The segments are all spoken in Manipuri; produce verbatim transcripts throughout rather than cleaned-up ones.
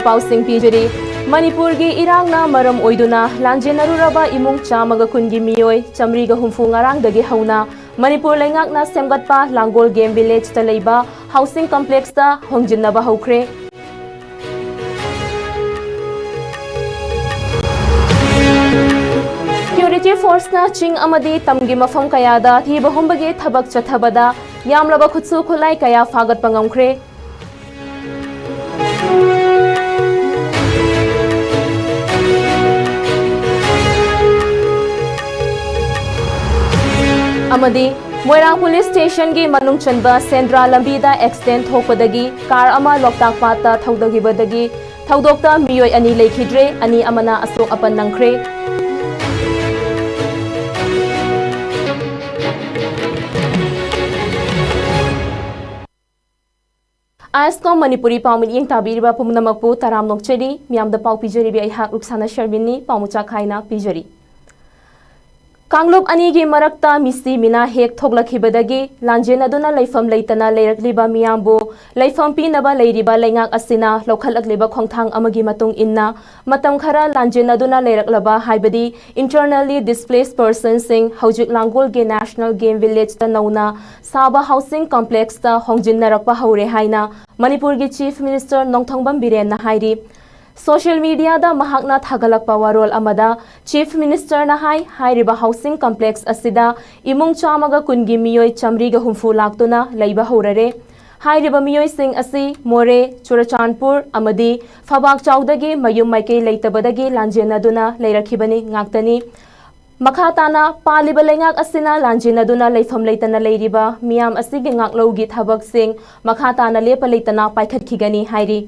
ꯄꯥꯎꯁꯤꯡ ꯄꯤꯖꯔꯤ꯫ ꯃꯅꯤꯄꯨꯔꯒꯤ ꯏꯔꯥꯡꯅ ꯃꯔꯝ ꯑꯣꯏꯗꯨꯅ ꯂꯥꯟꯖꯦꯟꯅꯔꯨꯔꯕ ꯏꯃꯨꯡ ꯆꯥꯝꯃꯒ ꯀꯨꯟꯒꯤ ꯃꯤꯑꯣꯏ ꯆꯥꯃꯔꯤꯒ ꯍꯨꯝꯐꯨ ꯉꯔꯥꯡꯗꯒꯤ ꯍꯧꯅ ꯃꯅꯤꯄꯨꯔ ꯂꯩꯉꯥꯛꯅ ꯁꯦꯝꯒꯠꯄ ꯂꯥꯡꯒꯣꯜ ꯒꯦꯝ ꯚꯤꯂꯦꯖꯇ ꯂꯩꯕ ꯍꯥꯎꯁꯤꯡ ꯀꯝꯄ꯭ꯂꯦꯛꯁꯇ ꯍꯣꯡꯖꯤꯟꯅꯕ ꯍꯧꯈ꯭ꯔꯦ꯫ ꯁꯦꯀ꯭ꯌꯨꯔꯤꯇꯤ ꯐꯣꯔꯁꯅ ꯆꯤꯡ ꯑꯃꯗꯤ ꯇꯝꯒꯤ ꯃꯐꯝ ꯀꯌꯥꯗ ꯊꯤꯕ ꯍꯨꯝꯕꯒꯤ ꯊꯕꯛ ꯆꯠꯊꯕꯗ ꯌꯥꯝꯂꯕ ꯈꯨꯠꯁꯨ ꯈꯨꯠꯂꯥꯏ ꯀꯌꯥ ꯐꯥꯒꯠꯄ ꯉꯝꯈ꯭ꯔꯦ꯫ ꯑꯃꯗꯤ ꯃꯣꯏꯔꯥꯡ ꯄꯨꯂꯤꯁ ꯁ꯭ꯇꯦꯁꯟꯒꯤ ꯃꯅꯨꯡ ꯆꯟꯕ ꯁꯦꯟꯗ꯭ꯔꯥ ꯂꯝꯕꯤꯗ ꯑꯦꯛꯁꯤꯗꯦꯟ ꯊꯣꯛꯄꯗꯒꯤ ꯀꯥꯔ ꯑꯃ ꯂꯣꯛꯇꯥꯛ ꯄꯥꯠꯇ ꯊꯧꯗꯈꯤꯕꯗꯒꯤ ꯊꯧꯗꯣꯛꯇ ꯃꯤꯑꯣꯏ ꯑꯅꯤ ꯂꯩꯈꯤꯗ꯭ꯔꯦ, ꯑꯅꯤ ꯑꯃꯅ ꯑꯁꯣꯛ ꯑꯄꯟ ꯅꯪꯈ꯭ꯔꯦ꯫ ꯑꯥꯏ ꯑꯦꯁ ꯀꯣꯝ ꯃꯅꯤꯄꯨꯔꯤ ꯄꯥꯎ ꯃꯤꯠꯌꯦꯡ ꯇꯥꯕꯤꯔꯤꯕ ꯄꯨꯝꯅꯃꯛꯄꯨ ꯇꯔꯥꯝꯅ ꯑꯣꯛꯆꯔꯤ꯫ ꯃꯤꯌꯥꯝꯗ ꯄꯥꯎ ꯄꯤꯖꯔꯤꯕꯤ ꯑꯩꯍꯥꯛ ꯔꯨꯛꯁꯥꯅꯥ ꯁꯔꯃꯤꯟꯅꯤ꯫ ꯄꯥꯎ ꯃꯆꯥ ꯈꯥꯏꯅ ꯄꯤꯖꯔꯤ꯫ ꯀꯥꯡꯂꯨꯞ ꯑꯅꯤꯒꯤ ꯃꯔꯛꯇ ꯃꯤꯁꯤ ꯃꯤꯅꯥ ꯍꯦꯛ ꯊꯣꯛꯂꯛꯈꯤꯕꯗꯒꯤ ꯂꯥꯟꯖꯦꯟꯅꯗꯨꯅ ꯂꯩꯐꯝ ꯂꯩꯇꯅ ꯂꯩꯔꯛꯂꯤꯕ ꯃꯤꯌꯥꯝꯕꯨ ꯂꯩꯐꯝ ꯄꯤꯅꯕ ꯂꯩꯔꯤꯕ ꯂꯩꯉꯥꯛ ꯑꯁꯤꯅ ꯂꯧꯈꯠꯂꯛꯂꯤꯕ ꯈꯣꯡꯊꯥꯡ ꯑꯃꯒꯤ ꯃꯇꯨꯡ ꯏꯟꯅ ꯃꯇꯝ ꯈꯔ ꯂꯥꯟꯖꯦꯟꯅꯗꯨꯅ ꯂꯩꯔꯛꯂꯕ, ꯍꯥꯏꯕꯗꯤ internally displaced personꯁꯤꯡ ꯍꯧꯖꯤꯛ ꯂꯥꯡꯒꯣꯜꯒꯤ National Game Villageꯇ ꯅꯧꯅ ꯁꯥꯕ ꯍꯥꯎꯁꯤꯡ ꯀꯝꯄ꯭ꯂꯦꯛꯁꯇ ꯍꯣꯡꯖꯤꯟꯅꯔꯛꯄ ꯍꯧꯔꯦ ꯍꯥꯏꯅ ꯃꯅꯤꯄꯨꯔꯒꯤ Chief Minister ꯅꯣꯡꯊꯣꯝꯕꯝ ꯕꯤꯔꯦꯟꯅ ꯍꯥꯏꯔꯤ꯫ ꯁꯣꯁꯤꯌꯦꯜ ꯃꯤꯗꯤꯌꯥꯗ ꯃꯍꯥꯛꯅ ꯊꯥꯒꯠꯂꯛꯄ ꯋꯥꯔꯣꯜ ꯑꯃꯗ Chief Ministerꯅ ꯍꯥꯏ, ꯍꯥꯏꯔꯤꯕ ꯍꯥꯎꯁꯤꯡ ꯀꯝꯄ꯭ꯂꯦꯛꯁ ꯑꯁꯤꯗ ꯏꯃꯨꯡ ꯆꯥꯝꯃꯒ ꯀꯨꯟꯒꯤ ꯃꯤꯑꯣꯏ ꯆꯥꯃꯔꯤꯒ ꯍꯨꯝꯐꯨ ꯂꯥꯛꯇꯨꯅ ꯂꯩꯕ ꯍꯧꯔꯔꯦ꯫ ꯍꯥꯏꯔꯤꯕ ꯃꯤꯑꯣꯏꯁꯤꯡ ꯑꯁꯤ ꯃꯣꯔꯦ, ꯆꯨꯔꯆꯥꯟꯄꯨꯔ ꯑꯃꯗꯤ ꯐꯕꯥꯛ ꯆꯥꯎꯗꯒꯤ ꯃꯌꯨꯝ ꯃꯥꯏꯀꯩ ꯂꯩꯇꯕꯗꯒꯤ ꯂꯥꯟꯖꯦꯟꯅꯗꯨꯅ ꯂꯩꯔꯛꯈꯤꯕꯅꯤ ꯉꯥꯛꯇꯅꯤ꯫ ꯃꯈꯥ ꯇꯥꯅ ꯄꯥꯜꯂꯤꯕ ꯂꯩꯉꯥꯛ ꯑꯁꯤꯅ ꯂꯥꯟꯖꯦꯟꯅꯗꯨꯅ ꯂꯩꯐꯝ ꯂꯩꯇꯅ ꯂꯩꯔꯤꯕ ꯃꯤꯌꯥꯝ ꯑꯁꯤꯒꯤ ꯉꯥꯛꯂꯧꯒꯤ ꯊꯕꯛꯁꯤꯡ ꯃꯈꯥ ꯇꯥꯅ ꯂꯦꯞꯄ ꯂꯩꯇꯅ ꯄꯥꯏꯈꯠꯈꯤꯒꯅꯤ ꯍꯥꯏꯔꯤ꯫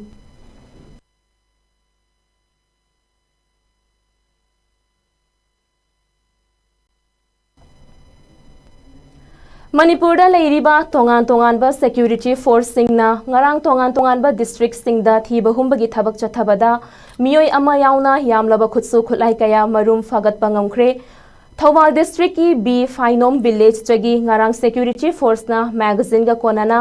ꯃꯅꯤꯄꯨꯔꯗ ꯂꯩꯔꯤꯕ ꯇꯣꯉꯥꯟ ꯇꯣꯉꯥꯟꯕ ꯁꯦꯀ꯭ꯌꯨꯔꯤꯇꯤ ꯐꯣꯔꯁꯁꯤꯡꯅ ꯉꯔꯥꯡ ꯇꯣꯉꯥꯟ ꯇꯣꯉꯥꯟꯕ ꯗꯤꯁꯇ꯭ꯔꯤꯛꯁꯤꯡꯗ ꯊꯤꯕ ꯍꯨꯝꯕꯒꯤ ꯊꯕꯛ ꯆꯠꯊꯕꯗ ꯃꯤꯑꯣꯏ ꯑꯃ ꯌꯥꯎꯅ ꯌꯥꯝꯂꯕ ꯈꯨꯠꯁꯨ ꯈꯨꯠꯂꯥꯏ ꯀꯌꯥ ꯃꯔꯨꯝ ꯐꯥꯒꯠꯄ ꯉꯝꯈ꯭ꯔꯦ꯫ ꯊꯧꯕꯥꯜ ꯗꯤꯁꯇ꯭ꯔꯤꯛꯀꯤ ꯕꯤ ꯐꯥꯏꯅꯣꯝ ꯚꯤꯂꯦꯖꯇꯒꯤ ꯉꯔꯥꯡ ꯁꯦꯀ꯭ꯌꯨꯔꯤꯇꯤ ꯐꯣꯔꯁꯅ ꯃꯦꯒꯥꯖꯤꯟꯒ ꯀꯣꯟꯅꯅ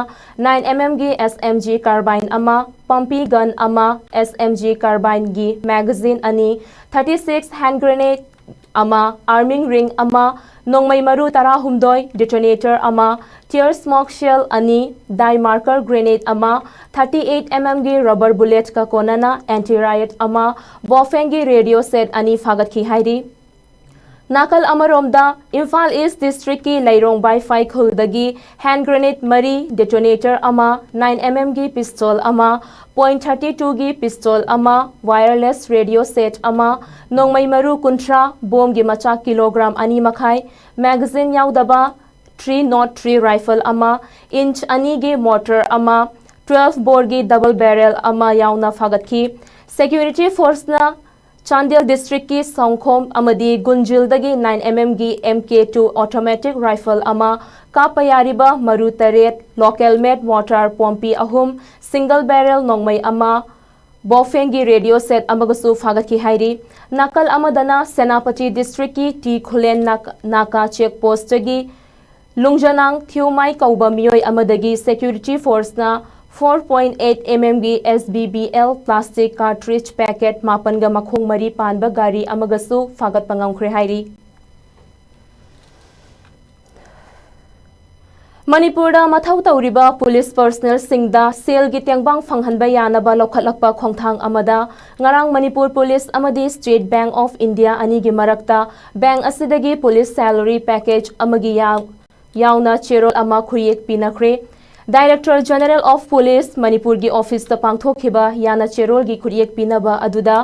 ꯅꯥꯏꯟ ꯑꯦꯝ ꯑꯦꯝꯒꯤ ꯑꯦꯁ ꯑꯦꯝ ꯖꯤ ꯀꯥꯔꯕꯥꯏꯟ ꯑꯃ, ꯄꯝꯄꯤ ꯒꯟ ꯑꯃ, ꯑꯦꯁ ꯑꯦꯝ ꯖꯤ ꯀꯥꯔꯕꯥꯏꯟꯒꯤ ꯃꯦꯒꯥꯖꯤꯟ ꯑꯅꯤ, ꯊꯥꯔꯇꯤ ꯁꯤꯛꯁ ꯍꯦꯟ ꯒ꯭ꯔꯦꯅꯦꯗ ꯑꯃ, ꯑꯥꯔꯃꯤꯡ ꯔꯤꯡ ꯑꯃ, ꯅꯣꯡꯃꯩ ꯃꯔꯨ ꯇꯔꯥꯍꯨꯝꯗꯣꯏ, ꯗꯤꯇꯣꯅꯦꯇꯔ ꯑꯃ, ꯇꯤꯌꯔ ꯁ꯭ꯃꯣꯛ ꯁꯦꯜ ꯑꯅꯤ, ꯗꯥꯏ ꯃꯥꯔꯀꯔ ꯒ꯭ꯔꯦꯅꯦꯗ ꯑꯃ, ꯊꯥꯔꯇꯤ ꯑꯩꯠ ꯑꯦꯝ ꯑꯦꯝꯒꯤ ꯔꯕꯔ ꯕꯨꯂꯦꯠꯀ ꯀꯣꯟꯅꯅ ꯑꯦꯟꯇꯤ ꯔꯥꯏꯠ ꯑꯃ, ꯕꯣꯐꯦꯡꯒꯤ ꯔꯦꯗꯤꯑꯣ ꯁꯦꯠ ꯑꯅꯤ ꯐꯥꯒꯠꯈꯤ ꯍꯥꯏꯔꯤ꯫ ꯅꯥꯀꯜ ꯑꯃꯔꯣꯝꯗ, ꯏꯝꯐꯥꯜ ꯏꯁ ꯗꯤꯁꯇ꯭ꯔꯤꯛꯀꯤ ꯂꯩꯔꯣꯡ ꯕꯥꯏꯐꯥꯏ ꯈꯨꯜꯗꯒꯤ ꯍꯦꯟ ꯒ꯭ꯔꯦꯅꯦꯗ ꯃꯔꯤ, ꯗꯦꯇꯣꯅꯦꯇꯔ ꯑꯃ, ꯅꯥꯏꯟ ꯑꯦꯝ ꯑꯦꯝꯒꯤ ꯄꯤꯁꯇꯣꯜ ꯑꯃ, ꯄꯣꯏꯟꯠ ꯊꯥꯔꯇꯤ ꯇꯨꯒꯤ ꯄꯤꯁꯇꯣꯜ ꯑꯃ, ꯋꯥꯌꯔꯂꯦꯁ ꯔꯦꯗꯤꯑꯣ ꯁꯦꯠ ꯑꯃ, ꯅꯣꯡꯃꯩ ꯃꯔꯨ ꯀꯨꯟꯊ꯭ꯔꯥ, ꯕꯣꯝꯒꯤ ꯃꯆꯥꯛ ꯀꯤꯂꯣꯒ꯭ꯔꯥꯝ ꯑꯅꯤ ꯃꯈꯥꯏ, ꯃꯦꯒꯥꯖꯤꯟ ꯌꯥꯎꯗꯕ ꯊ꯭ꯔꯤ ꯅꯣꯠ ꯊ꯭ꯔꯤ ꯔꯥꯏꯐꯜ ꯑꯃ, ꯏꯟꯆ ꯑꯅꯤꯒꯤ ꯃꯣꯔꯇꯔ ꯑꯃ, ꯇ꯭ꯋꯦꯜꯐ ꯕꯣꯔꯒꯤ ꯗꯕꯜ ꯕꯦꯔꯦꯜ ꯑꯃ ꯌꯥꯎꯅ ꯐꯥꯒꯠꯈꯤ꯫ ꯁꯦꯀ꯭ꯌꯨꯔꯤꯇꯤ ꯐꯣꯔꯁꯅ ꯆꯥꯟꯗꯦꯜ ꯗꯤꯁꯇ꯭ꯔꯤꯛꯀꯤ ꯁꯣꯡꯈꯣꯝ ꯑꯃꯗꯤ ꯒꯨꯟꯖꯤꯜꯗꯒꯤ ꯅꯥꯏꯟ ꯑꯦꯝ ꯑꯦꯝꯒꯤ M K two automatic rifle ꯑꯃ, ꯀꯥꯞꯄ ꯌꯥꯔꯤꯕ ꯃꯔꯨ ꯇꯔꯦꯠ, ꯂꯣꯀꯦꯜ ꯃꯦꯗ ꯃꯣꯔꯇꯥꯔ ꯄꯣꯝꯄꯤ ꯑꯍꯨꯝ, ꯁꯤꯡꯒꯜ ꯕꯦꯔꯦꯜ ꯅꯣꯡꯃꯩ ꯑꯃ, ꯕꯣꯐꯦꯡꯒꯤ ꯔꯦꯗꯤꯑꯣ ꯁꯦꯠ ꯑꯃꯒꯁꯨ ꯐꯥꯒꯠꯈꯤ ꯍꯥꯏꯔꯤ꯫ ꯅꯥꯀꯜ ꯑꯃꯗꯅ, ꯁꯦꯅꯥꯄꯇꯤ ꯗꯤꯁꯇ꯭ꯔꯤꯛꯀꯤ ꯇꯤ ꯈꯨꯂꯦꯟ ꯅꯥꯛ-, ꯅꯥꯀꯥ ꯆꯦꯛ ꯄꯣꯁꯇꯒꯤ ꯂꯨꯡꯖꯅꯥꯡ ꯊꯤꯌꯨꯃꯥꯏ ꯀꯧꯕ ꯃꯤꯑꯣꯏ ꯑꯃꯗꯒꯤ ꯁꯦꯀ꯭ꯌꯨꯔꯤꯇꯤ ꯐꯣꯔꯁꯅ ꯐꯣꯔ ꯄꯣꯏꯟꯠ ꯑꯩꯠ ꯑꯦꯝ ꯑꯦꯝꯒꯤ S B B L plastic cartridge packet ꯃꯥꯄꯟꯒ ꯃꯈꯣꯡ ꯃꯔꯤ ꯄꯥꯟꯕ ꯒꯥꯔꯤ ꯑꯃꯒꯁꯨ ꯐꯥꯒꯠꯄ ꯉꯝꯈ꯭ꯔꯦ ꯍꯥꯏꯔꯤ꯫ ꯃꯅꯤꯄꯨꯔꯗ ꯃꯊꯧ ꯇꯧꯔꯤꯕ ꯄꯨꯂꯤꯁ ꯄꯔꯁꯅꯦꯜꯁꯤꯡꯗ ꯁꯦꯜꯒꯤ ꯇꯦꯡꯕꯥꯡ ꯐꯪꯍꯟꯕ ꯌꯥꯅꯕ ꯂꯧꯈꯠꯂꯛꯄ ꯈꯣꯡꯊꯥꯡ ꯑꯃꯗ ꯉꯔꯥꯡ ꯃꯅꯤꯄꯨꯔ ꯄꯨꯂꯤꯁ ꯑꯃꯗꯤ ꯁ꯭ꯇꯦꯠ ꯕꯦꯡꯛ ꯑꯣꯐ ꯏꯟꯗꯤꯌꯥ ꯑꯅꯤꯒꯤ ꯃꯔꯛꯇ ꯕꯦꯡꯛ ꯑꯁꯤꯗꯒꯤ ꯄꯨꯂꯤꯁ ꯁꯦꯂꯔꯤ ꯄꯦꯀꯦꯖ ꯑꯃꯒꯤ ꯌꯥ-, ꯌꯥꯎꯅ ꯆꯦꯔꯣꯜ ꯑꯃ ꯈꯨꯠꯌꯦꯛ ꯄꯤꯅꯈ꯭ꯔꯦ꯫ ꯗꯥꯏꯔꯦꯛꯇꯔ ꯖꯦꯅꯔꯦꯜ ꯑꯣꯐ ꯄꯨꯂꯤꯁ ꯃꯅꯤꯄꯨꯔꯒꯤ ꯑꯣꯐꯤꯁꯇ ꯄꯥꯡꯊꯣꯛꯈꯤꯕ ꯌꯥꯅ ꯆꯦꯔꯣꯜꯒꯤ ꯈꯨꯠꯌꯦꯛ ꯄꯤꯅꯕ ꯑꯗꯨꯗ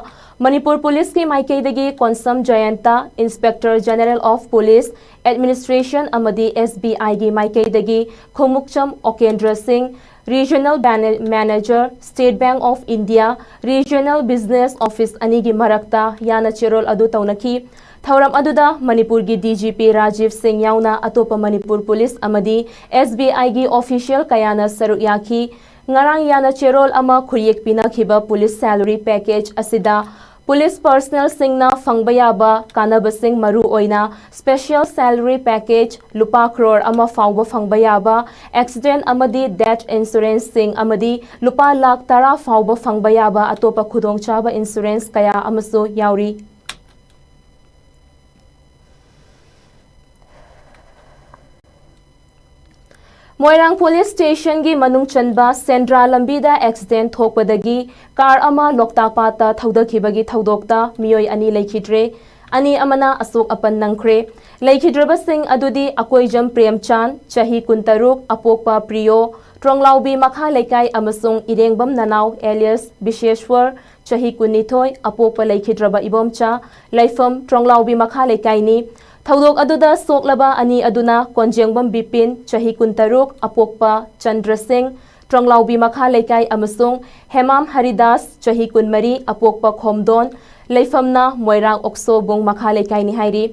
ꯃꯅꯤꯄꯨꯔ ꯄꯨꯂꯤꯁꯀꯤ ꯃꯥꯏꯀꯩꯗꯒꯤ Konsam Jayanta, inspector general of police, administration ꯑꯃꯗꯤ ꯑꯦꯁ ꯕꯤ ꯑꯥꯏꯒꯤ ꯃꯥꯏꯀꯩꯗꯒꯤ ꯈꯣꯡꯎꯞꯆꯝ ꯑꯣꯀꯦꯟꯗ꯭ꯔ ꯁꯤꯡ, ꯔꯤꯖꯅꯦꯜ ꯕꯦꯅ-, manager, state bank of India regional business office ꯑꯅꯤꯒꯤ ꯃꯔꯛꯇ ꯌꯥꯅ ꯆꯦꯔꯣꯜ ꯑꯗꯨ ꯇꯧꯅꯈꯤ꯫ ꯊꯧꯔꯝ ꯑꯗꯨꯗ ꯃꯅꯤꯄꯨꯔꯒꯤ ꯗꯤ ꯖꯤ ꯄꯤ ꯔꯥꯖꯤꯕ ꯁꯤꯡ ꯌꯥꯎꯅ ꯑꯇꯣꯞꯄ ꯃꯅꯤꯄꯨꯔ ꯄꯨꯂꯤꯁ ꯑꯃꯗꯤ ꯑꯦꯁ ꯕꯤ ꯑꯥꯏꯒꯤ ꯑꯣꯐꯤꯁꯤꯌꯦꯜ ꯀꯌꯥꯅ ꯁꯔꯨꯛ ꯌꯥꯈꯤ꯫ ꯉꯔꯥꯡ ꯌꯥꯅ ꯆꯦꯔꯣꯜ ꯑꯃ ꯈꯨꯠꯌꯦꯛ ꯄꯤꯅꯈꯤꯕ ꯄꯨꯂꯤꯁ ꯁꯦꯂꯔꯤ ꯄꯦꯀꯦꯖ ꯑꯁꯤꯗ Police personnelꯁꯤꯡꯅ ꯐꯪꯕ ꯌꯥꯕ ꯀꯥꯟꯅꯕꯁꯤꯡ, ꯃꯔꯨ ꯑꯣꯏꯅ special salary package, ꯂꯨꯄꯥ ꯀ꯭ꯔꯣꯔ ꯑꯃ ꯐꯥꯎꯕ ꯐꯪꯕ ꯌꯥꯕ, accident ꯑꯃꯗꯤ death insuranceꯁꯤꯡ ꯑꯃꯗꯤ ꯂꯨꯄꯥ ꯂꯥꯈ ꯇꯔꯥ ꯐꯥꯎꯕ ꯐꯪꯕ ꯌꯥꯕ ꯑꯇꯣꯞꯄ ꯈꯨꯗꯣꯡꯆꯥꯕ insurance ꯀꯌꯥ ꯑꯃꯁꯨ ꯌꯥꯎꯔꯤ꯫ ꯃꯣꯏꯔꯥꯡ police stationꯒꯤ ꯃꯅꯨꯡ ꯆꯟꯕ ꯁꯦꯟꯗ꯭ꯔꯥ ꯂꯝꯕꯤꯗ accident ꯊꯣꯛꯄꯗꯒꯤ car ꯑꯃ ꯂꯣꯛꯇꯥꯛ ꯄꯥꯠꯇ ꯊꯧꯗꯈꯤꯕꯒꯤ ꯊꯧꯗꯣꯛꯇ ꯃꯤꯑꯣꯏ ꯑꯅꯤ ꯂꯩꯈꯤꯗ꯭ꯔꯦ꯫ ꯑꯅꯤ ꯑꯃꯅ ꯑꯁꯣꯛ ꯑꯄꯟ ꯅꯪꯈ꯭ꯔꯦ꯫ ꯂꯩꯈꯤꯗ꯭ꯔꯕꯁꯤꯡ ꯑꯗꯨꯗꯤ ꯑꯀꯣꯏꯖꯝ ꯄ꯭ꯔꯦꯝꯆꯥꯟ, ꯆꯍꯤ ꯀꯨꯟꯇꯔꯨꯛ, ꯑꯄꯣꯛꯄ ꯄ꯭ꯔꯤꯌꯣ, ꯇ꯭ꯔꯣꯡꯂꯥꯎꯕꯤ ꯃꯈꯥ ꯂꯩꯀꯥꯏ, ꯑꯃꯁꯨꯡ ꯏꯔꯦꯡꯕꯝ ꯅꯅꯥꯎ alias ꯕꯤꯁꯦꯁ꯭ꯋꯔ, ꯆꯍꯤ ꯀꯨꯟꯅꯤꯊꯣꯏ, ꯑꯄꯣꯛꯄ ꯂꯩꯈꯤꯗ꯭ꯔꯕ ꯏꯕꯣꯝꯆꯥ, ꯂꯩꯐꯝ ꯇ꯭ꯔꯣꯡꯂꯥꯎꯕꯤ ꯃꯈꯥ ꯂꯩꯀꯥꯏꯅꯤ꯫ ꯊꯧꯗꯣꯛ ꯑꯗꯨꯗ ꯁꯣꯛꯂꯕ ꯑꯅꯤ ꯑꯗꯨꯅ ꯀꯣꯟꯖꯦꯡꯕꯝ ꯕꯤꯄꯤꯟ, ꯆꯍꯤ ꯀꯨꯟꯇꯔꯨꯛ, ꯑꯄꯣꯛꯄ ꯆꯟꯗ꯭ꯔ ꯁꯤꯡ, ꯇ꯭ꯔꯣꯡꯂꯥꯎꯕꯤ ꯃꯈꯥ ꯂꯩꯀꯥꯏ, ꯑꯃꯁꯨꯡ ꯍꯦꯃꯥꯝ ꯍꯔꯤꯗꯥꯁ, ꯆꯍꯤ ꯀꯨꯟꯃꯔꯤ, ꯑꯄꯣꯛꯄ ꯈꯣꯝꯗꯣꯟ, ꯂꯩꯐꯝꯅ ꯃꯣꯏꯔꯥꯡ ꯑꯣꯛꯁꯣꯕꯨꯡ ꯃꯈꯥ ꯂꯩꯀꯥꯏꯅꯤ ꯍꯥꯏꯔꯤ꯫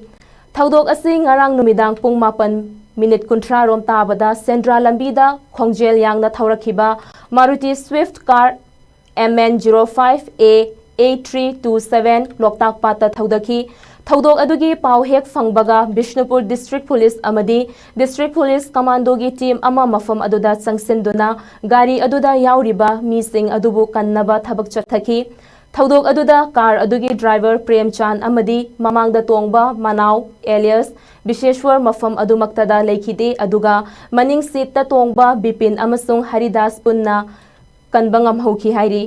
ꯊꯧꯗꯣꯛ ꯑꯁꯤ ꯉꯔꯥꯡ ꯅꯨꯃꯤꯗꯥꯡ ꯄꯨꯡ ꯃꯥꯄꯟ minute ꯀꯨꯟꯊ꯭ꯔꯥ ꯔꯣꯝ ꯇꯥꯕꯗ ꯁꯦꯟꯗ꯭ꯔꯥ ꯂꯝꯕꯤꯗ ꯈꯣꯡꯖꯦꯜ ꯌꯥꯡꯅ ꯊꯧꯔꯛꯈꯤꯕ Maruti Swift car M N zero five A eight three two seven ꯂꯣꯛꯇꯥꯛ ꯄꯥꯠꯇ ꯊꯧꯗꯈꯤ꯫ ꯊꯧꯗꯣꯛ ꯑꯗꯨꯒꯤ ꯄꯥꯎ ꯍꯦꯛ ꯐꯪꯕꯒ ꯕꯤꯁꯅꯨꯄꯨꯔ district police ꯑꯃꯗꯤ district police commandoꯒꯤ team ꯑꯃ ꯃꯐꯝ ꯑꯗꯨꯗ ꯆꯪꯁꯤꯟꯗꯨꯅ ꯒꯥꯔꯤ ꯑꯗꯨꯗ ꯌꯥꯎꯔꯤꯕ ꯃꯤꯁꯤꯡ ꯑꯗꯨꯕꯨ ꯀꯟꯅꯕ ꯊꯕꯛ ꯆꯠꯊꯈꯤ꯫ ꯊꯧꯗꯣꯛ ꯑꯗꯨꯗ car ꯑꯗꯨꯒꯤ driver ꯄ꯭ꯔꯦꯝꯆꯥꯟ ꯑꯃꯗꯤ ꯃꯃꯥꯡꯗ ꯇꯣꯡꯕ ꯃꯅꯥꯎ alias ꯕꯤꯁꯦꯁ꯭ꯋꯔ ꯃꯐꯝ ꯑꯗꯨꯃꯛꯇꯗ ꯂꯩꯈꯤꯗꯦ, ꯑꯗꯨꯒ ꯃꯅꯤꯡ seatꯇ ꯇꯣꯡꯕ ꯕꯤꯄꯤꯟ ꯑꯃꯁꯨꯡ ꯍꯔꯤꯗꯥꯁ ꯄꯨꯟꯅ ꯀꯟꯕ ꯉꯝꯍꯧꯈꯤ ꯍꯥꯏꯔꯤ꯫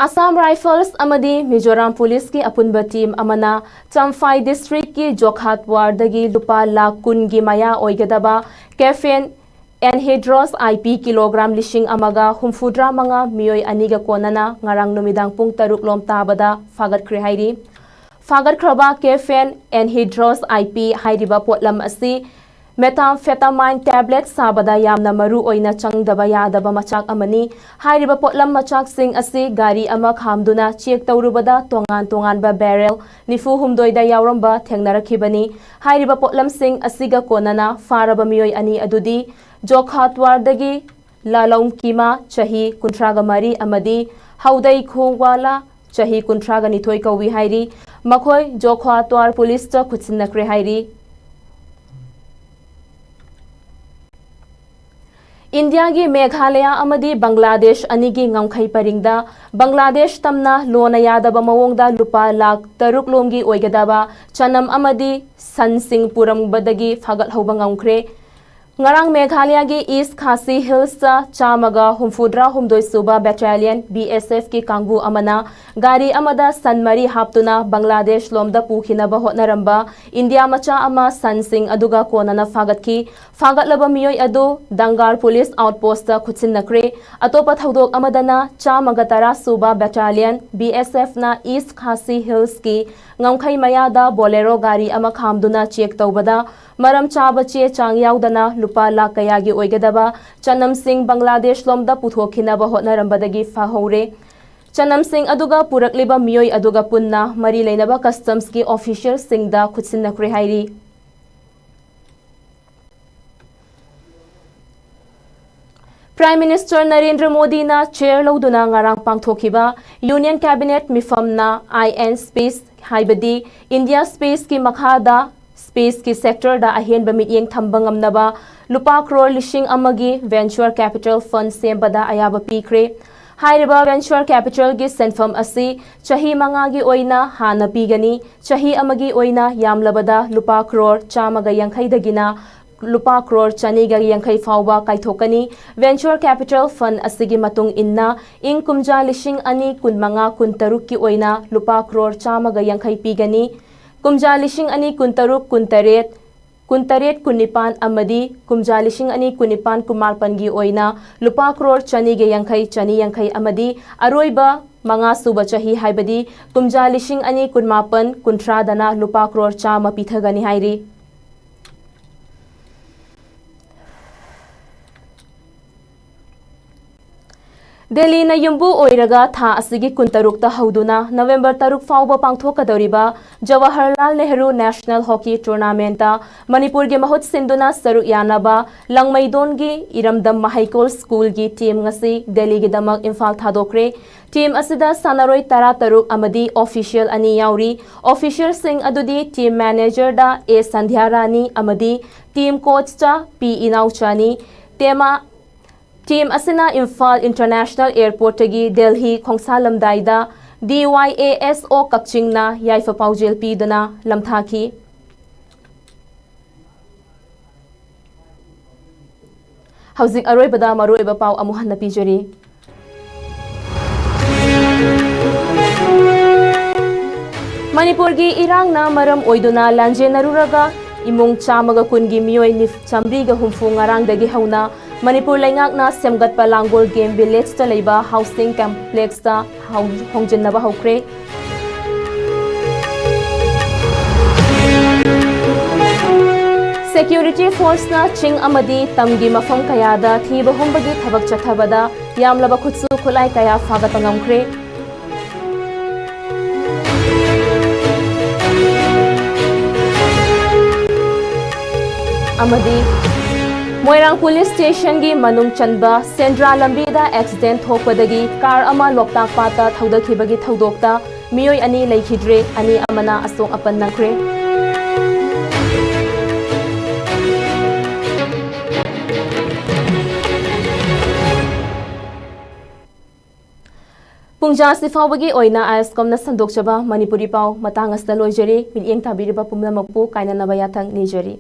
Assam Rifles ꯑꯃꯗꯤ ꯃꯤꯖꯣꯔꯥꯝ policeꯀꯤ ꯑꯄꯨꯟꯕ team ꯑꯃꯅ ꯆꯝꯐꯥꯏ districtꯀꯤ ꯖꯣꯈꯥꯠ wardꯗꯒꯤ ꯂꯨꯄꯥ ꯂꯥꯈ ꯀꯨꯟꯒꯤ ꯃꯌꯥ ꯑꯣꯏꯒꯗꯕ caffeine anhydrous I P kilogram ꯂꯤꯁꯤꯡ ꯑꯃꯒ ꯍꯨꯝꯐꯨꯇꯔꯥ ꯃꯉꯥ ꯃꯤꯑꯣꯏ ꯑꯅꯤꯒ ꯀꯣꯟꯅꯅ ꯉꯔꯥꯡ ꯅꯨꯃꯤꯗꯥꯡ ꯄꯨꯡ ꯇꯔꯨꯛ ꯂꯣꯝ ꯇꯥꯕꯗ ꯐꯥꯒꯠꯈ꯭ꯔꯦ ꯍꯥꯏꯔꯤ꯫ ꯐꯥꯒꯠꯈ꯭ꯔꯕ caffeine anhydrous I P ꯍꯥꯏꯔꯤꯕ ꯄꯣꯠꯂꯝ ꯑꯁꯤ methamphetamine tablet ꯁꯥꯕꯗ ꯌꯥꯝꯅ ꯃꯔꯨ ꯑꯣꯏꯅ ꯆꯪꯗꯕ ꯌꯥꯗꯕ ꯃꯆꯥꯛ ꯑꯃꯅꯤ꯫ ꯍꯥꯏꯔꯤꯕ ꯄꯣꯠꯂꯝ ꯃꯆꯥꯛꯁꯤꯡ ꯑꯁꯤ ꯒꯥꯔꯤ ꯑꯃ ꯈꯥꯝꯗꯨꯅ check ꯇꯧꯔꯨꯕꯗ ꯇꯣꯉꯥꯟ ꯇꯣꯉꯥꯟꯕ barrel ꯅꯤꯐꯨ ꯍꯨꯝꯗꯣꯏꯗ ꯌꯥꯎꯔꯝꯕ ꯊꯦꯡꯅꯔꯛꯈꯤꯕꯅꯤ꯫ ꯍꯥꯏꯔꯤꯕ ꯄꯣꯠꯂꯝꯁꯤꯡ ꯑꯁꯤꯒ ꯀꯣꯟꯅꯅ ꯐꯥꯔꯕ ꯃꯤꯑꯣꯏ ꯑꯅꯤ ꯑꯗꯨꯗꯤ ꯖꯣꯈꯥꯠ wardꯗꯒꯤ ꯂꯥꯂꯧꯝ ꯀꯤꯃꯥ, ꯆꯍꯤ ꯀꯨꯟꯊ꯭ꯔꯥꯒ ꯃꯔꯤ ꯑꯃꯗꯤ ꯍꯧꯗꯩ ꯈꯣꯡꯋꯥꯂꯥ, ꯆꯍꯤ ꯀꯨꯟꯊ꯭ꯔꯥꯒ ꯅꯤꯊꯣꯏ ꯀꯧꯏ ꯍꯥꯏꯔꯤ꯫ ꯃꯈꯣꯏ ꯖꯣꯈ꯭ꯋꯥ ꯇ꯭ꯋꯥꯔ ꯄꯨꯂꯤꯁꯇ ꯈꯨꯠꯁꯤꯟꯅꯈ꯭ꯔꯦ ꯍꯥꯏꯔꯤ꯫ ꯏꯟꯗꯤꯌꯥꯒꯤ ꯃꯦꯘꯥꯂꯌꯥ ꯑꯃꯗꯤ ꯕꯪꯒ꯭ꯂꯥꯗꯦꯁ ꯑꯅꯤꯒꯤ ꯉꯝꯈꯩ ꯄꯔꯤꯡꯗ ꯕꯪꯒ꯭ꯂꯥꯗꯦꯁ ꯇꯝꯅ ꯂꯣꯟꯅ ꯌꯥꯗꯕ ꯃꯑꯣꯡꯗ ꯂꯨꯄꯥ ꯂꯥꯈ ꯇꯔꯨꯛ ꯂꯣꯝꯒꯤ ꯑꯣꯏꯒꯗꯕ ꯆꯅꯝ ꯑꯃꯗꯤ ꯁꯟꯁꯤꯡ ꯄꯨꯔꯝꯕꯗꯒꯤ ꯐꯥꯒꯠꯍꯧꯕ ꯉꯝꯈ꯭ꯔꯦ꯫ ꯉꯔꯥꯡ ꯃꯦꯘꯥꯂꯌꯥꯒꯤ ꯏꯁ ꯈꯥꯁꯤ ꯍꯤꯜꯁꯇ ꯆꯥꯝꯃꯒ ꯍꯨꯝꯐꯨꯇꯔꯥ ꯍꯨꯝꯗꯣꯏ ꯁꯨꯕ ꯕꯦꯇꯥꯂꯤꯌꯟ, ꯕꯤ ꯑꯦꯁ ꯑꯦꯐꯀꯤ ꯀꯥꯡꯕꯨ ꯑꯃꯅ ꯒꯥꯔꯤ ꯑꯃꯗ ꯁꯟ ꯃꯔꯤ ꯍꯥꯞꯇꯨꯅ ꯕꯪꯒ꯭ꯂꯥꯗꯦꯁ ꯂꯣꯝꯗ ꯄꯨꯈꯤꯅꯕ ꯍꯣꯠꯅꯔꯝꯕ ꯏꯟꯗꯤꯌꯥ ꯃꯆꯥ ꯑꯃ ꯁꯟꯁꯤꯡ ꯑꯗꯨꯒ ꯀꯣꯟꯅꯅ ꯐꯥꯒꯠꯈꯤ꯫ ꯐꯥꯒꯠꯂꯕ ꯃꯤꯑꯣꯏ ꯑꯗꯨ ꯗꯪꯒꯥꯔ ꯄꯨꯂꯤꯁ ꯑꯥꯎꯠꯄꯣꯁꯇ ꯈꯨꯠꯁꯤꯟꯅꯈ꯭ꯔꯦ꯫ ꯑꯇꯣꯞꯄ ꯊꯧꯗꯣꯛ ꯑꯃꯗꯅ ꯆꯥꯝꯃꯒ ꯇꯔꯥ ꯁꯨꯕ ꯕꯦꯇꯥꯂꯤꯌꯟ, ꯕꯤ ꯑꯦꯁ ꯑꯦꯐꯅ ꯏꯁ ꯈꯥꯁꯤ ꯍꯤꯜꯁꯀꯤ ꯉꯝꯈꯩ ꯃꯌꯥꯗ ꯕꯣꯂꯦꯔꯣ ꯒꯥꯔꯤ ꯑꯃ ꯈꯥꯝꯗꯨꯅ ꯆꯦꯛ ꯇꯧꯕꯗ ꯃꯔꯝ ꯆꯥꯕ ꯆꯦ ꯆꯥꯡ ꯌꯥꯎꯗꯅ ꯂꯨꯄꯥ ꯂꯥꯈ ꯀꯌꯥꯒꯤ ꯑꯣꯏꯒꯗꯕ ꯆꯅꯝꯁꯤꯡ ꯕꯪꯒ꯭ꯂꯥꯗꯦꯁ ꯂꯣꯝꯗ ꯄꯨꯊꯣꯛꯈꯤꯅꯕ ꯍꯣꯠꯅꯔꯝꯕꯗꯒꯤ ꯐꯥꯍꯧꯔꯦ꯫ ꯆꯅꯝꯁꯤꯡ ꯑꯗꯨꯒ ꯄꯨꯔꯛꯂꯤꯕ ꯃꯤꯑꯣꯏ ꯑꯗꯨꯒ ꯄꯨꯟꯅ ꯃꯔꯤ ꯂꯩꯅꯕ ꯀꯁꯇꯝꯁꯀꯤ ꯑꯣꯐꯤꯁꯤꯌꯦꯜꯁꯤꯡꯗ ꯈꯨꯠꯁꯤꯟꯅꯈ꯭ꯔꯦ ꯍꯥꯏꯔꯤ꯫ ꯄ꯭ꯔꯥꯏꯝ ꯃꯤꯅꯤꯁꯇꯔ ꯅꯔꯦꯟꯗ꯭ꯔ ꯃꯣꯗꯤꯅ ꯆꯦꯌꯔ ꯂꯧꯗꯨꯅ ꯉꯔꯥꯡ ꯄꯥꯡꯊꯣꯛꯈꯤꯕ ꯌꯨꯅꯤꯌꯟ ꯀꯦꯕꯤꯅꯦꯠ ꯃꯤꯐꯝꯅ ꯑꯥꯏ ꯑꯦꯟ ꯁ꯭ꯄꯦꯁ, ꯍꯥꯏꯕꯗꯤ ꯏꯟꯗꯤꯌꯥ ꯁ꯭ꯄꯦꯁꯀꯤ ꯃꯈꯥꯗ ꯁ꯭ꯄꯦꯁꯀꯤ ꯁꯦꯛꯇꯔꯗ ꯑꯍꯦꯟꯕ ꯃꯤꯠꯌꯦꯡ ꯊꯝꯕ ꯉꯝꯅꯕ ꯂꯨꯄꯥ ꯀ꯭ꯔꯣꯔ ꯂꯤꯁꯤꯡ ꯑꯃꯒꯤ ꯚꯦꯟꯆꯔ ꯀꯦꯄꯤꯇꯦꯜ ꯐꯟꯗ ꯁꯦꯝꯕꯗ ꯑꯌꯥꯕ ꯄꯤꯈ꯭ꯔꯦ꯫ ꯍꯥꯏꯔꯤꯕ ꯚꯦꯟꯆꯔ ꯀꯦꯄꯤꯇꯦꯜꯒꯤ ꯁꯦꯟꯐꯝ ꯑꯁꯤ ꯆꯍꯤ ꯃꯉꯥꯒꯤ ꯑꯣꯏꯅ ꯍꯥꯟꯅ ꯄꯤꯒꯅꯤ꯫ ꯆꯍꯤ ꯑꯃꯒꯤ ꯑꯣꯏꯅ ꯌꯥꯝꯂꯕꯗ ꯂꯨꯄꯥ ꯀ꯭ꯔꯣꯔ ꯆꯥꯝꯃꯒ ꯌꯥꯡꯈꯩꯗꯒꯤꯅ ꯂꯨꯄꯥ ꯀ꯭ꯔꯣꯔ ꯆꯅꯤꯒ ꯌꯥꯡꯈꯩ ꯐꯥꯎꯕ ꯀꯥꯏꯊꯣꯛꯀꯅꯤ꯫ ꯚꯦꯟꯆꯔ ꯀꯦꯄꯤꯇꯦꯜ ꯐꯟꯗ ꯑꯁꯤꯒꯤ ꯃꯇꯨꯡ ꯏꯟꯅ ꯏꯪ ꯀꯨꯝꯖꯥ ꯂꯤꯁꯤꯡ ꯑꯅꯤ ꯀꯨꯟꯃꯉꯥ ꯀꯨꯟꯇꯔꯨꯛꯀꯤ ꯑꯣꯏꯅ ꯂꯨꯄꯥ ꯀ꯭ꯔꯣꯔ ꯆꯥꯝꯃꯒ ꯌꯥꯡꯈꯩ ꯄꯤꯒꯅꯤ꯫ ꯀꯨꯝꯖꯥ ꯂꯤꯁꯤꯡ ꯑꯅꯤ ꯀꯨꯟꯇꯔꯨꯛ ꯀꯨꯟꯇꯔꯦꯠ, ꯀꯨꯟꯇꯔꯦꯠ ꯀꯨꯟꯅꯤꯄꯥꯟ ꯑꯃꯗꯤ ꯀꯨꯝꯖꯥ ꯂꯤꯁꯤꯡ ꯑꯅꯤ ꯀꯨꯟꯅꯤꯄꯥꯟ ꯀꯨꯟꯃꯥꯄꯟꯒꯤ ꯑꯣꯏꯅ ꯂꯨꯄꯥ ꯀ꯭ꯔꯣꯔ ꯆꯅꯤꯒ ꯌꯥꯡꯈꯩ, ꯆꯅꯤ ꯌꯥꯡꯈꯩ ꯑꯃꯗꯤ ꯑꯔꯣꯏꯕ ꯃꯉꯥ ꯁꯨꯕ ꯆꯍꯤ, ꯍꯥꯏꯕꯗꯤ ꯀꯨꯝꯖꯥ ꯂꯤꯁꯤꯡ ꯑꯅꯤ ꯀꯨꯟꯃꯥꯄꯟ ꯀꯨꯟꯊ꯭ꯔꯥꯗꯅ ꯂꯨꯄꯥ ꯀ꯭ꯔꯣꯔ ꯆꯥꯝꯃ ꯄꯤꯊꯒꯅꯤ ꯍꯥꯏꯔꯤ꯫ ꯗꯦꯜꯂꯤꯅ ꯌꯨꯝꯕꯨ ꯑꯣꯏꯔꯒ ꯊꯥ ꯑꯁꯤꯒꯤ ꯀꯨꯟꯇꯔꯨꯛꯇ ꯍꯧꯗꯨꯅ ꯅꯕꯦꯝꯕꯔ ꯇꯔꯨꯛ ꯐꯥꯎꯕ ꯄꯥꯡꯊꯣꯛꯀꯗꯧꯔꯤꯕ ꯖꯋꯥꯍꯔꯂꯥꯜ ꯅꯦꯍꯔꯨ ꯅꯦꯁꯅꯦꯜ ꯍꯣꯀꯤ ꯇꯨꯔꯅꯥꯃꯦꯟꯠꯇ ꯃꯅꯤꯄꯨꯔꯒꯤ ꯃꯍꯨꯠ ꯁꯤꯟꯗꯨꯅ ꯁꯔꯨꯛ ꯌꯥꯅꯕ ꯂꯪꯃꯩꯗꯣꯟꯒꯤ ꯏꯔꯝꯗꯝ ꯃꯍꯩꯀꯣꯜ ꯁ꯭ꯀꯨꯜꯒꯤ ꯇꯤꯝ ꯉꯁꯤ ꯗꯦꯜꯂꯤꯒꯤꯗꯃꯛ ꯏꯝꯐꯥꯜ ꯊꯥꯗꯣꯛꯈ꯭ꯔꯦ꯫ ꯇꯤꯝ ꯑꯁꯤꯗ ꯁꯥꯟꯅꯔꯣꯏ ꯇꯔꯥꯇꯔꯨꯛ ꯑꯃꯗꯤ ꯑꯣꯐꯤꯁꯤꯌꯦꯜ ꯑꯅꯤ ꯌꯥꯎꯔꯤ꯫ ꯑꯣꯐꯤꯁꯤꯌꯦꯜꯁꯤꯡ ꯑꯗꯨꯗꯤ ꯇꯤꯝ ꯃꯦꯅꯦꯖꯔꯗ ꯑꯦ ꯁꯟꯙ꯭ꯌꯥ ꯔꯥꯅꯤ ꯑꯃꯗꯤ ꯇꯤꯝ ꯀꯣꯆꯇ ꯄꯤ ꯏꯅꯥꯎꯆꯥꯅꯤ꯫ ꯇꯦꯃꯥ ꯇꯤꯝ ꯑꯁꯤꯅ ꯏꯝꯐꯥꯜ ꯏꯟꯇꯔꯅꯦꯁꯅꯦꯜ ꯑꯦꯌꯔꯄꯣꯔꯠꯇꯒꯤ ꯗꯦꯜꯍꯤ ꯈꯣꯡꯁꯥꯜꯂꯝꯗꯥꯏꯗ D Y A S O ꯀꯛꯆꯤꯡꯅ ꯌꯥꯏꯐ ꯄꯥꯎꯖꯦꯜ ꯄꯤꯗꯨꯅ ꯂꯝꯊꯥꯈꯤ꯫ ꯍꯧꯖꯤꯛ ꯑꯔꯣꯏꯕꯗ ꯃꯔꯨꯑꯣꯏꯕ ꯄꯥꯎ ꯑꯃꯨꯛ ꯍꯟꯅ ꯄꯤꯖꯔꯤ꯫ ꯃꯅꯤꯄꯨꯔꯒꯤ ꯏꯔꯥꯡꯅ ꯃꯔꯝ ꯑꯣꯏꯗꯨꯅ ꯂꯥꯟꯖꯦꯟꯅꯔꯨꯔꯒ ꯏꯃꯨꯡ ꯆꯥꯝꯃꯒ ꯀꯨꯟꯒꯤ ꯃꯤꯑꯣꯏ ꯅꯤꯐꯨ ꯆꯥꯃꯔꯤꯒ ꯍꯨꯝꯐꯨ ꯉꯔꯥꯡꯗꯒꯤ ꯍꯧꯅ ꯃꯅꯤꯄꯨꯔ ꯂꯩꯉꯥꯛꯅ ꯁꯦꯝꯒꯠꯄ ꯂꯥꯡꯒꯣꯜ ꯒꯦꯝ ꯚꯤꯂꯦꯖꯇ ꯂꯩꯕ ꯍꯥꯎꯁꯤꯡ ꯀꯝꯄ꯭ꯂꯦꯛꯁꯇ ꯍꯧ-, ꯍꯣꯡꯖꯤꯟꯅꯕ ꯍꯧꯈ꯭ꯔꯦ꯫ ꯁꯦꯀ꯭ꯌꯨꯔꯤꯇꯤ ꯐꯣꯔꯁꯅ ꯆꯤꯡ ꯑꯃꯗꯤ ꯇꯝꯒꯤ ꯃꯐꯝ ꯀꯌꯥꯗ ꯊꯤꯕ ꯍꯨꯝꯕꯒꯤ ꯊꯕꯛ ꯆꯠꯊꯕꯗ ꯌꯥꯝꯂꯕ ꯈꯨꯠꯁꯨ ꯈꯨꯠꯂꯥꯏ ꯀꯌꯥ ꯐꯥꯒꯠꯄ ꯉꯝꯈ꯭ꯔꯦ꯫ ꯑꯃꯗꯤ ꯃꯣꯏꯔꯥꯡ ꯄꯨꯂꯤꯁ ꯁ꯭ꯇꯦꯁꯟꯒꯤ ꯃꯅꯨꯡ ꯆꯟꯕ ꯁꯦꯟꯗ꯭ꯔꯥ ꯂꯝꯕꯤꯗ ꯑꯦꯛꯁꯤꯗꯦꯟꯠ ꯊꯣꯛꯄꯗꯒꯤ ꯀꯥꯔ ꯑꯃ ꯂꯣꯛꯇꯥꯛ ꯄꯥꯠꯇ ꯊꯧꯗꯈꯤꯕꯒꯤ ꯊꯧꯗꯣꯛꯇ ꯃꯤꯑꯣꯏ ꯑꯅꯤ ꯂꯩꯈꯤꯗ꯭ꯔꯦ, ꯑꯅꯤ ꯑꯃꯅ ꯑꯁꯣꯛ ꯑꯄꯟ ꯅꯪꯈ꯭ꯔꯦ꯫ ꯄꯨꯡꯖꯥ ꯑꯁꯤ ꯐꯥꯎꯕꯒꯤ ꯑꯣꯏꯅ ꯑꯥꯏ ꯑꯦꯁ ꯀꯣꯝꯅ ꯁꯟꯗꯣꯛꯆꯕ ꯃꯅꯤꯄꯨꯔꯤ ꯄꯥꯎ ꯃꯇꯥꯡ ꯑꯁꯤꯗ ꯂꯣꯏꯖꯔꯦ꯫ ꯃꯤꯠꯌꯦꯡ ꯇꯥꯕꯤꯔꯤꯕ ꯄꯨꯝꯅꯃꯛꯄꯨ ꯀꯥꯏꯅꯅꯕ ꯌꯥꯊꯪ ꯅꯤꯖꯔꯤ꯫